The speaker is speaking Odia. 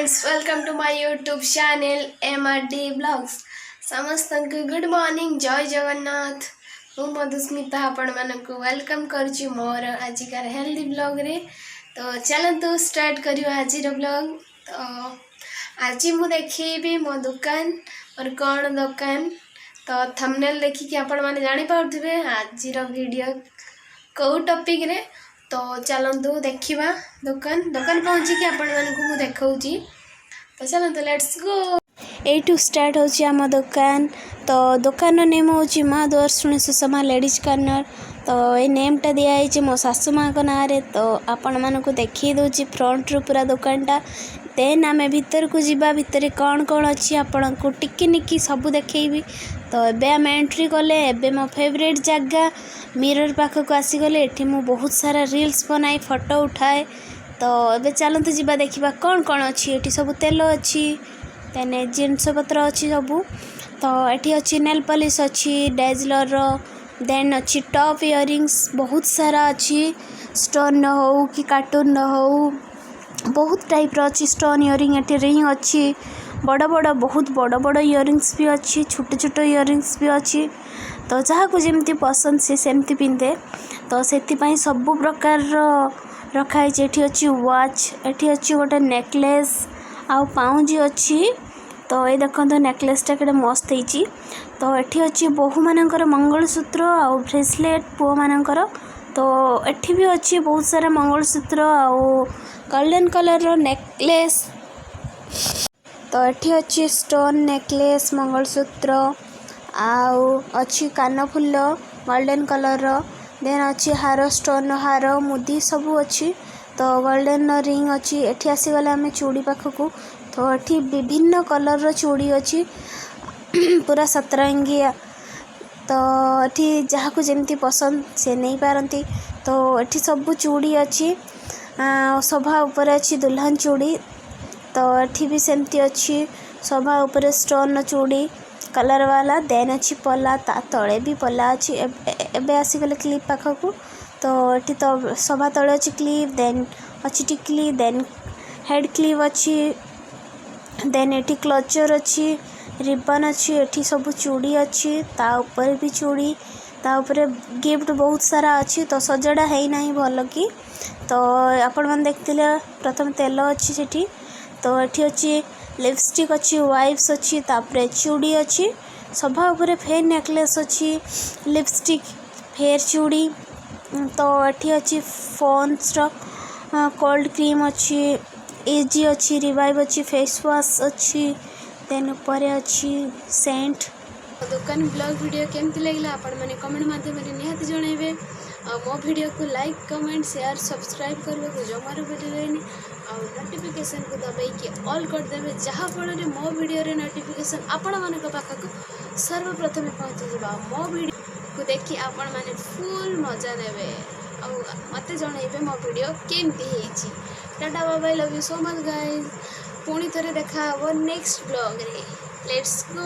Friends, welcome to my YouTube channel MRD Vlogs। ସମସ୍ତଙ୍କୁ ଗୁଡ଼୍ ମର୍ଣ୍ଣିଂ, ଜୟ ଜଗନ୍ନାଥ। ମୁଁ ମଧୁସ୍ମିତା ଆପଣମାନଙ୍କୁ welcome କରୁଛି ମୋର ଆଜିକାର ହେଲ୍ଦି ବ୍ଲଗ୍ରେ। ତ ଚାଲନ୍ତୁ ଷ୍ଟାର୍ଟ କରିବା ଆଜିର ବ୍ଲଗ୍। ତ ଆଜି ମୁଁ ଦେଖେଇବି ମୋ ଦୋକାନ, ମୋର କ'ଣ ଦୋକାନ। ତ ଥମ୍ବନେଲ୍ ଦେଖିକି ଆପଣମାନେ ଜାଣିପାରୁଥିବେ ଆଜିର ଭିଡ଼ିଓ କେଉଁ ଟପିକ୍ରେ। ତ ଚାଲନ୍ତୁ ଦେଖିବା ଦୋକାନ। ଦୋକାନ ପହଞ୍ଚିକି ଆପଣମାନଙ୍କୁ ମୁଁ ଦେଖାଉଛି। ତ ଚାଲନ୍ତୁ, let's go. ଏଇଠୁ ଷ୍ଟାର୍ଟ ହେଉଛି ଆମ ଦୋକାନ। ତ ଦୋକାନର ନେମ୍ ହେଉଛି ମା ଦୁଆରଶୁଣି ସୁଷମା ଲେଡ଼ିଜ୍ କର୍ଣ୍ଣର। ତ ଏଇ ନେମ୍ଟା ଦିଆହେଇଛି ମୋ ଶାଶୁ ମାଆଙ୍କ ନାଁରେ। ତ ଆପଣମାନଙ୍କୁ ଦେଖେଇ ଦେଉଛି ଫ୍ରଣ୍ଟରୁ ପୁରା ଦୋକାନଟା। ଦେନ୍ ଆମେ ଭିତରକୁ ଯିବା। ଭିତରେ କ'ଣ କ'ଣ ଅଛି, ଆପଣଙ୍କୁ ଟିକି ନିକି ସବୁ ଦେଖେଇବି। ତ ଏବେ ଆମେ ଏଣ୍ଟ୍ରି କଲେ। ଏବେ ମୋ ଫେଭରେଟ୍ ଜାଗା ମିରର୍ ପାଖକୁ ଆସିଗଲେ। ଏଠି ମୁଁ ବହୁତ ସାରା ରିଲ୍ସ ବନାଏ, ଫଟୋ ଉଠାଏ। ତ ଏବେ ଚାଲନ୍ତୁ ଯିବା, ଦେଖିବା କ'ଣ କ'ଣ ଅଛି ଏଠି। ସବୁ ତେଲ ଅଛି, ଦେନ୍ ଜିନିଷପତ୍ର ଅଛି ସବୁ। ତ ଏଠି ଅଛି ନେଲ୍ ପଲିସ୍ ଅଛି ଡେଜଲର୍ର, ଦେନ୍ ଅଛି ଟପ୍ ଇୟରିଙ୍ଗସ୍ ବହୁତ ସାରା ଅଛି। ଷ୍ଟୋନ୍ର ହଉ କି କାର୍ଟୁନ୍ର ହଉ, ବହୁତ ଟାଇପ୍ର ଅଛି ଷ୍ଟୋନ୍ ଇୟରିଂ। ଏଠି ରିଙ୍ଗ ଅଛି, ବଡ଼ ବଡ଼, ବହୁତ ବଡ଼ ବଡ଼ ଇୟରିଙ୍ଗସ୍ ବି ଅଛି, ଛୋଟ ଛୋଟ ଇୟରିଙ୍ଗସ୍ ବି ଅଛି। ତ ଯାହାକୁ ଯେମିତି ପସନ୍ଦ, ସେ ସେମିତି ପିନ୍ଧେ। ତ ସେଥିପାଇଁ ସବୁ ପ୍ରକାରର ରଖାହେଇଛି। ଏଠି ଅଛି ୱାଚ୍, ଏଠି ଅଛି ଗୋଟେ ନେକଲେସ୍ ଆଉ ପାଉଁଜି ଅଛି। ତ ଏଇ ଦେଖନ୍ତୁ, ନେକଲେସ୍ଟା କେତେ ମସ୍ତ ହେଇଛି। ତ ଏଠି ଅଛି ବୋହୂମାନଙ୍କର ମଙ୍ଗଳସୂତ୍ର ଆଉ ବ୍ରେସଲେଟ୍ ପୁଅମାନଙ୍କର। ତ ଏଠି ବି ଅଛି ବହୁତ ସାରା ମଙ୍ଗଳସୂତ୍ର ଆଉ ଗୋଲ୍ଡେନ୍ କଲର୍ର ନେକଲେସ୍। ତ ଏଠି ଅଛି ଷ୍ଟୋନ୍ ନେକଲେସ୍, ମଙ୍ଗଳସୂତ୍ର ଆଉ ଅଛି କାନଫୁଲ ଗୋଲ୍ଡେନ୍ କଲର୍ର। ଦେନ୍ ଅଛି ହାର, ଷ୍ଟୋନ୍ର ହାର, ମୁଦି ସବୁ ଅଛି। ତ ଗୋଲ୍ଡେନ୍ର ରିଙ୍ଗ ଅଛି। ଏଠି ଆସିଗଲେ ଆମେ ଚୁଡ଼ି ପାଖକୁ। ତ ଏଠି ବିଭିନ୍ନ କଲର୍ର ଚୁଡ଼ି ଅଛି, ପୁରା ସତରଙ୍ଗିଆ। ତ ଏଠି ଯାହାକୁ ଯେମିତି ପସନ୍ଦ, ସେ ନେଇପାରନ୍ତି। ତ ଏଠି ସବୁ ଚୁଡ଼ି ଅଛି। ସଭା ଉପରେ ଅଛି ଦୁଲ୍ହନ ଚୁଡ଼ି। ତ ଏଠି ବି ସେମିତି ଅଛି, ସଭା ଉପରେ ଷ୍ଟୋନ୍ର ଚୁଡ଼ି କଲର୍ ବାଲା। ଦେନ୍ ଅଛି ପଲା, ତା ତଳେ ବି ପଲା ଅଛି। ଏବେ ଆସିଗଲେ କ୍ଲିପ୍ ପାଖକୁ। ତ ଏଠି ତ ସଭା ତଳେ ଅଛି କ୍ଲିପ୍, ଦେନ୍ ଅଛି ଟିକଲି, ଦେନ୍ ହେଡ଼୍ କ୍ଲିପ୍ ଅଛି। ଦେନ୍ ଏଠି କ୍ଲଚର୍ ଅଛି, ରିବନ୍ ଅଛି। ଏଠି ସବୁ ଚୁଡ଼ି ଅଛି, ତା ଉପରେ ବି ଚୁଡ଼ି, ତା ଉପରେ ଗିଫ୍ଟ ବହୁତ ସାରା ଅଛି। ତ ସଜଡ଼ା ହେଇନାହିଁ ଭଲ କି। ତ ଆପଣମାନେ ଦେଖିଥିଲେ ପ୍ରଥମେ ତେଲ ଅଛି ସେଠି। ତ ଏଠି ଅଛି ଲିପଷ୍ଟିକ୍ ଅଛି, ୱାଇପ୍ସ ଅଛି, ତାପରେ ଚୁଡ଼ି ଅଛି। ସଭା ଉପରେ ଫେର୍ ନେକଲେସ୍ ଅଛି, ଲିପଷ୍ଟିକ୍, ଫେର୍ ଚୁଡ଼ି। ତ ଏଠି ଅଛି ପଣ୍ଡ୍ସର କୋଲ୍ଡ କ୍ରିମ୍ ଅଛି, ଇଜି ଅଛି, ରିଭାଇଭ୍ ଅଛି, ଫେସ୍ ୱାଶ୍ ଅଛି। ଦେନ୍ ଉପରେ ଅଛି ସେଣ୍ଟ। ଦୋକାନ ବ୍ଲଗ୍ ଭିଡ଼ିଓ କେମିତି ଲାଗିଲା, ଆପଣମାନେ କମେଣ୍ଟ ମାଧ୍ୟମରେ ନିହାତି ଜଣାଇବେ। ଆଉ ମୋ ଭିଡ଼ିଓକୁ ଲାଇକ୍, କମେଣ୍ଟ, ସେୟାର, ସବସ୍କ୍ରାଇବ୍ କରିବାକୁ ଜମାରୁ ଭୁଲିବେନି। ଆଉ ନୋଟିଫିକେସନ୍କୁ ଦବାଇକି ଅଲ୍ କରିଦେବେ, ଯାହାଫଳରେ ମୋ ଭିଡ଼ିଓର ନୋଟିଫିକେସନ୍ ଆପଣମାନଙ୍କ ପାଖକୁ ସର୍ବପ୍ରଥମେ ପହଞ୍ଚିଯିବ। ଆଉ ମୋ ଭିଡ଼ିଓକୁ ଦେଖି ଆପଣମାନେ ଫୁଲ୍ ମଜା ନେବେ ଆଉ ମୋତେ ଜଣାଇବେ ମୋ ଭିଡ଼ିଓ କେମିତି ହେଇଛି। Tata, bye, love you so much, guys. ପୁଣି ଥରେ ଦେଖା ହେବ ନେକ୍ସଟ ବ୍ଲଗ୍ରେ। Let's go.